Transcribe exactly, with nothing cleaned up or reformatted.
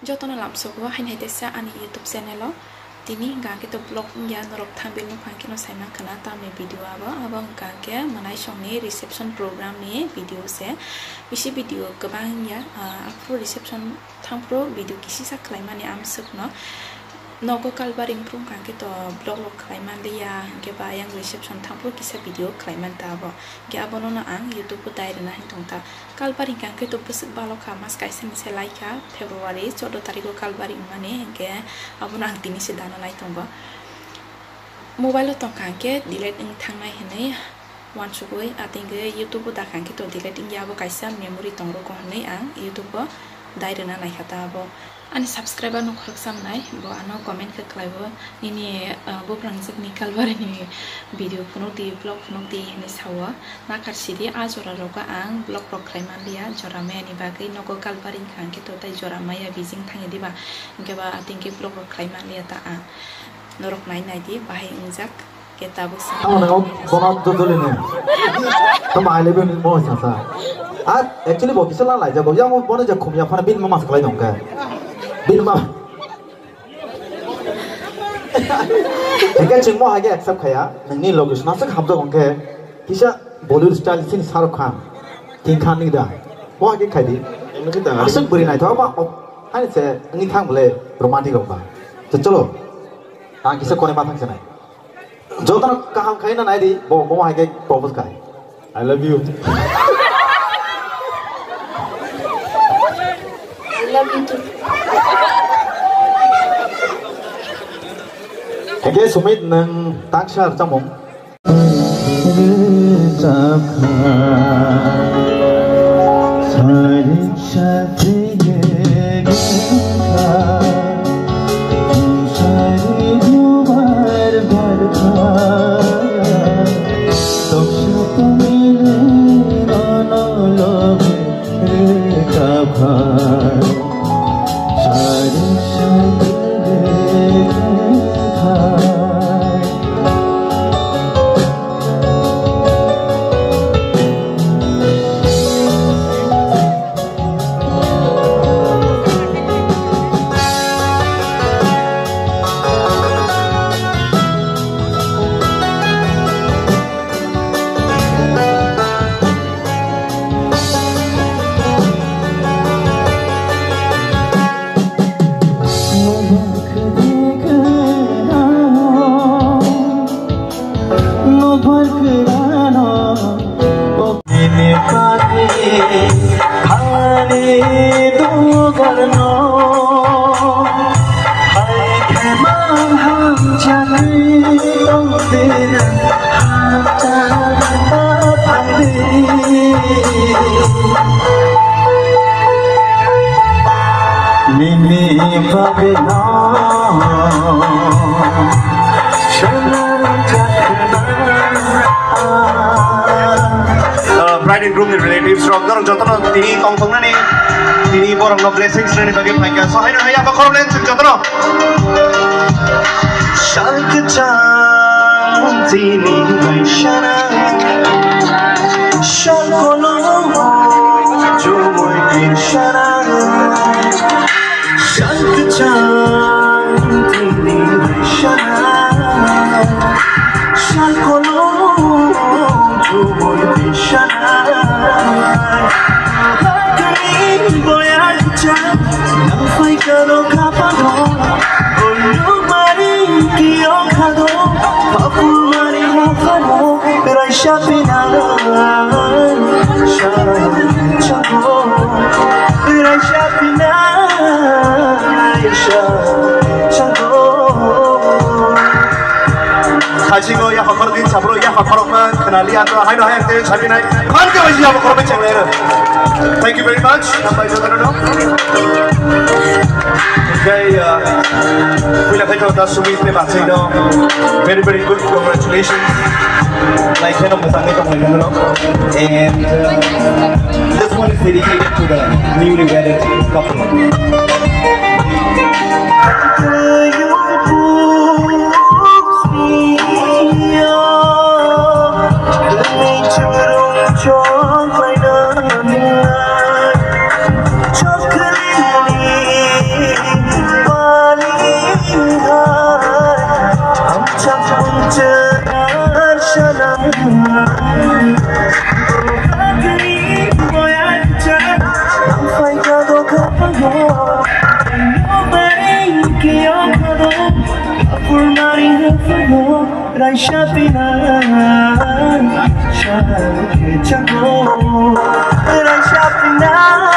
Jotono lamsogo, haini hai teisa ani YouTube channel o. Tini hwnkha khe to vlog wngya, norok thumbnail nukha khe no saiman khana tamni video abo. Abo hwnkha khe mwnaisongni reception program ni video se. Bisi video kwbang wngya, ah, aphuru reception thangphuru video kisisa khlaimani amswkno. Nogo kalbaring phuru hwnkha khe to vlog rok khlaiman liya, hwnkhe ba ayang reception thangphuru kisa video khlaiman ta abo. Hwnkhe abono no ang YouTube o dai rwna hin tongkha. Kalbar hwnkha khe to bwswk balokha, mas kaisa ni se laikha, February chordo tarikh o kalbar wngmani, hwnkhe abono ang tini se dana lai tongo. Mobile o tongkha hwnkhe delete wng thangnai hinwi uansugwi, atingwi YouTube o dakha hwnkhe to delete wngya, abo kaisa memory tongrwgo hinwi ang YouTube o dai rwna naikha ta abo. Ani subscriber no khoroksa mwnai, bo ano comment khe khlaibo, nini, ah, buphrangjwkni kalbarini video phunuk di, vlog phunuk di hinwi sao. Nakhar sidi, a jora rogo ang vlog rok khlai manliya, jora maya ni bagwi nogo kalbari wngkha hwnkhe to tai jora maya bijing thangya diba, hwnkhe ba atingkhe vlog rok khlai manliya ta ang. Norok nai nai di, bahai wngjak. Khe tabuk sa. Tamo nang bono dodoli ni. Tamo I love you ni mo sa sa. A actually bo kisa la lai jago. Yang bono je khumya phana bin mama sa lai dong khe. Bin mama. Hingke chwng mo hai khe accept khaya. Nangni location aswk hamjak hwnkhe kisa Bollywood style sin Shah Rukh Khan. King Khan ni da. Mo hai khe khai di. Aswk bwrwi naithok ba. Ani se ngi thang bole romantic rok ba. To chalo. Ang kisa kone ma thang sanai. Jotono kaham khai na nai di, bo, bo hai khe propose khai. I love you. I love you too. Hake Sumit nang taksar chamung. Nini bagwi no swnam jakna. Uh, bride and groom ni relatives rok, norok jotono tini tongthoknani, tini borokno blessings rwni bagwi phaikha. So, haino hai abo khoroknwi chwng jotono. Sal kwchang tini bai sana, sal kolom chumui tin sana. Sal kwchang tini bai sana, sal kolom chumui tin sana. Hakni boya kwchang nang phaikha rw kapano. Boyung mari kiyong khado, papul mari mokano, raisa pina, raisa chago, raisa pina, raisa chago. Hajigo ya hokhor din sabro ya hokhor ma khanali ato haino hai te sabinai. Phan ke waji ya hokhor ma chengle. Thank you very much. Nambai jotono. Jai, uh, puila khai to da Sumit te bansai no. Very, very good. Congratulations. Like, hello, masang ito mo. And, uh, this one is dedicated to the newly wedded couple. Raisa pina, sa, chago, raisa pina.